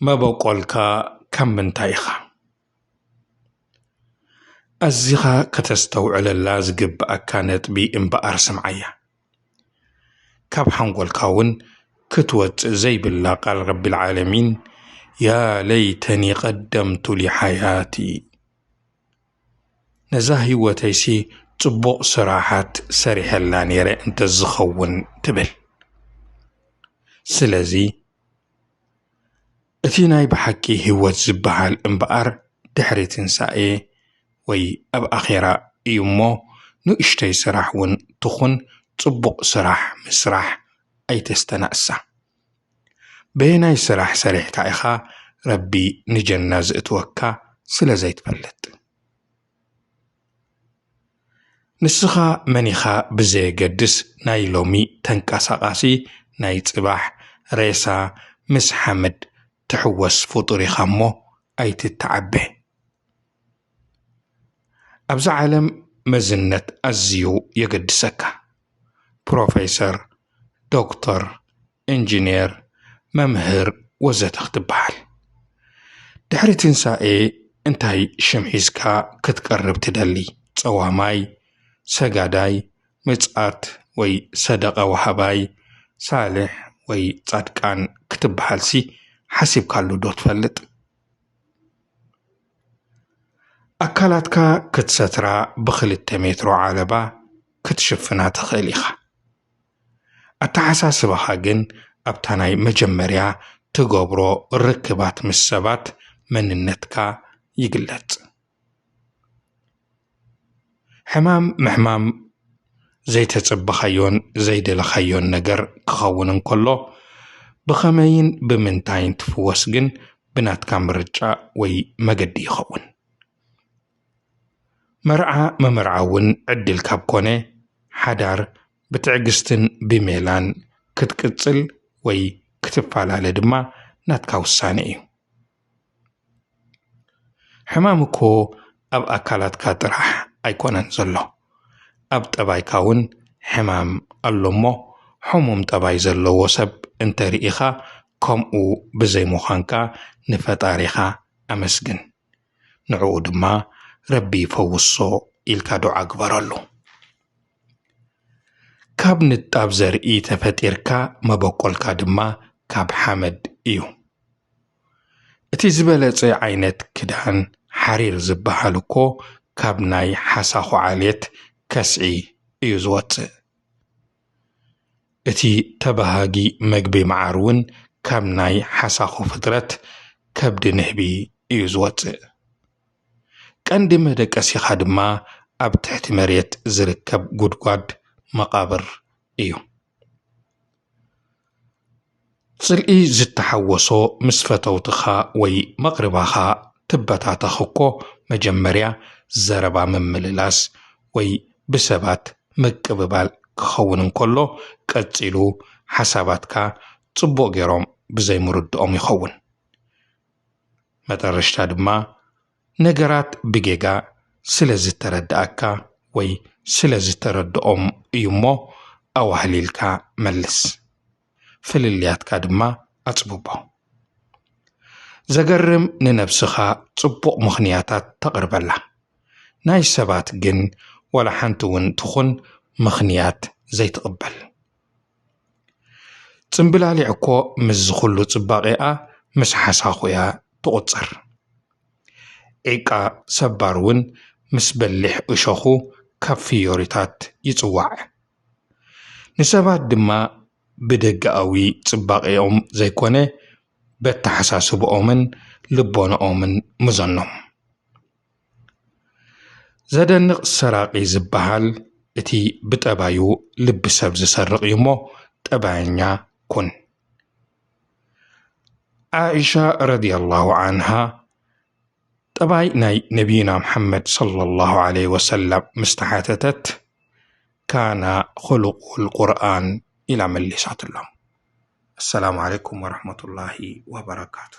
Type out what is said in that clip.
መበቆልካ ካብ ምንታይ ኢኻ? ኣዚኻ ከተስተውዕለላ ዝግብኣካ ነጥቢ እምበኣር ስምዓያ። ካብ ሓንጎልካ እውን ክትወጽእ ዘይብላ ቃል ረቢል ዓለሚን፣ "ያ ለይተኒ ቀደምቱ ሊሓያቲ፣ ነዛ ህይወተይሲ ጽቡቕ ስራሓት ሰሪሐላ ነይረ እንተዝኸውን" ትብል። ስለዚ እቲ ናይ ብሓቂ ህይወት ዝበሃል እምበኣር ድሕሪ ትንሳኤ ወይ ኣብ ኣኼራ እዩ እሞ፣ ንእሽተይ ስራሕ እውን ትኹን ጽቡቕ ስራሕ ምስራሕ ኣይተስተናእሳ። በየናይ ስራሕ ሰሪሕካ ኢኻ ረቢ ንጀና ዝእትወካ ስለ ዘይትፈልጥ። ንስኻ መን ኢኻ ብዘየገድስ፣ ናይ ሎሚ ተንቀሳቓሲ፣ ናይ ጽባሕ ሬሳ ምስ ሓመድ ትሕወስ ፍጡር ኢኻ እሞ ኣይትተዓበ። ኣብዛ ዓለም መዝነት ኣዝዩ የገድሰካ። ፕሮፌሰር፣ ዶክተር፣ ኢንጂነር፣ መምህር ወዘተ ክትበሃል። ድሕሪ ትንሳኤ እንታይ ሽም ሒዝካ ክትቀርብ ትደሊ? ጸዋማይ፣ ሰጋዳይ፣ ምጽኣት ወይ ሰደቃ ወሃባይ፣ ሳልሕ ወይ ጻድቃን ክትበሃልሲ ሓሲብካሉ ዶ ትፈልጥ? ኣካላትካ ክትሰትራ ብኽልተ ሜትሮ ዓለባ ክትሽፍና ትኽእል ኢኻ። ኣተሓሳስባኻ ግን ኣብታ ናይ መጀመርያ ትገብሮ ርክባት ምስ ሰባት መንነትካ ይግለጽ። ሕማም ምሕማም ዘይተጸበኻዮን ዘይደለኻዮን ነገር ክኸውን እንከሎ፣ ብኸመይን ብምንታይን ትፍወስ ግን ብናትካ ምርጫ ወይ መገዲ ይኸውን። መርዓ ምምርዓው እውን ዕድል ካብ ኮነ፣ ሓዳር ብትዕግስትን ብሜላን ክትቅጽል ወይ ክትፈላለ ድማ ናትካ ውሳነ እዩ። ሕማም እኮ ኣብ ኣካላትካ ጥራሕ ኣይኮነን ዘሎ። ኣብ ጠባይካ እውን ሕማም ኣሎ እሞ፣ ሕሙም ጠባይ ዘለዎ ሰብ እንተ ርኢኻ፣ ከምኡ ብዘይ ምዃንካ ንፈጣሪኻ ኣመስግን። ንዕኡ ድማ፣ "ረቢ ይፈውሶ" ኢልካ ዱዓ ግበረሉ። ካብ ንጣብ ዘርኢ ተፈጢርካ፣ መበቆልካ ድማ ካብ ሓመድ እዩ። እቲ ዝበለጸ ዓይነት ክዳን፣ ሓሪር ዝበሃል እኮ ካብ ናይ ሓሳኹ ዓሌት፣ ከስዒ፣ እዩ ዝወጽእ። እቲ ተባሃጊ መግቢ መዓር እውን ካብ ናይ ሓሳኹ ፍጥረት፣ ከብዲ ንህቢ፣ እዩ ዝወጽእ። ቀንዲ መደቀሲኻ ድማ ኣብ ትሕቲ መሬት ዝርከብ ጉድጓድ፣ መቓብር፣ እዩ። ጽልኢ ዝተሓወሶ ምስ ፈተውትኻ ወይ መቕርባኻ ትበታተኽ እኮ፣ መጀመርያ ዘረባ ምምልላስ ወይ ብሰባት ምቅብባል ክኸውን እንከሎ፣ ቀጺሉ ሓሳባትካ ጽቡቕ ገይሮም ብዘይምርድኦም ይኸውን። መጠረሽታ ድማ፣ ነገራት ብጌጋ ስለ ዝተረድኣካ ወይ ስለ ዝተረድኦም እዩ እሞ፣ ኣዋህሊልካ መልስ። ፍልልያትካ ድማ ኣጽብቦ። ዘገርም፣ ንነብስኻ ጽቡቕ ምኽንያታት ተቕርበላ። ናይ ሰባት ግን ዋላ ሓንቲ እውን ትኹን ምኽንያት ዘይትቕበል። ጽምብላሊዕ እኮ ምስዚ ኩሉ ጽባቐኣ ምስ ሓሳኹ እያ ትቑጸር። ዒቃ ሰባር እውን ምስ በሊሕ እሾኹ ካብ ፍዮሪታት ይጽዋዕ። ንሰባት ድማ ብደገኣዊ ጽባቐኦም ዘይኮነ፣ በተሓሳስብኦምን ልቦንኦምን ምዘኖም። ዘደንቕ ሰራቒ ዝበሃል እቲ ብጠባዩ ልቢ ሰብ ዝሰርቕ እዩ እሞ፣ ጠባየኛ ኩን። ዓኢሻ ረዲየላሁ ዓንሃ ጠባይ ናይ ነቢይና ሙሓመድ ሰለላሁ ዓለይሂ ወሰለም ምስ ተሓተተት፣ "ካና ኹሉቁል ቁርኣን" ኢላ መሊሳትሎም። ኣሰላሙ ዓለይኩም ወረሕመቱላሂ ወበረካቱ።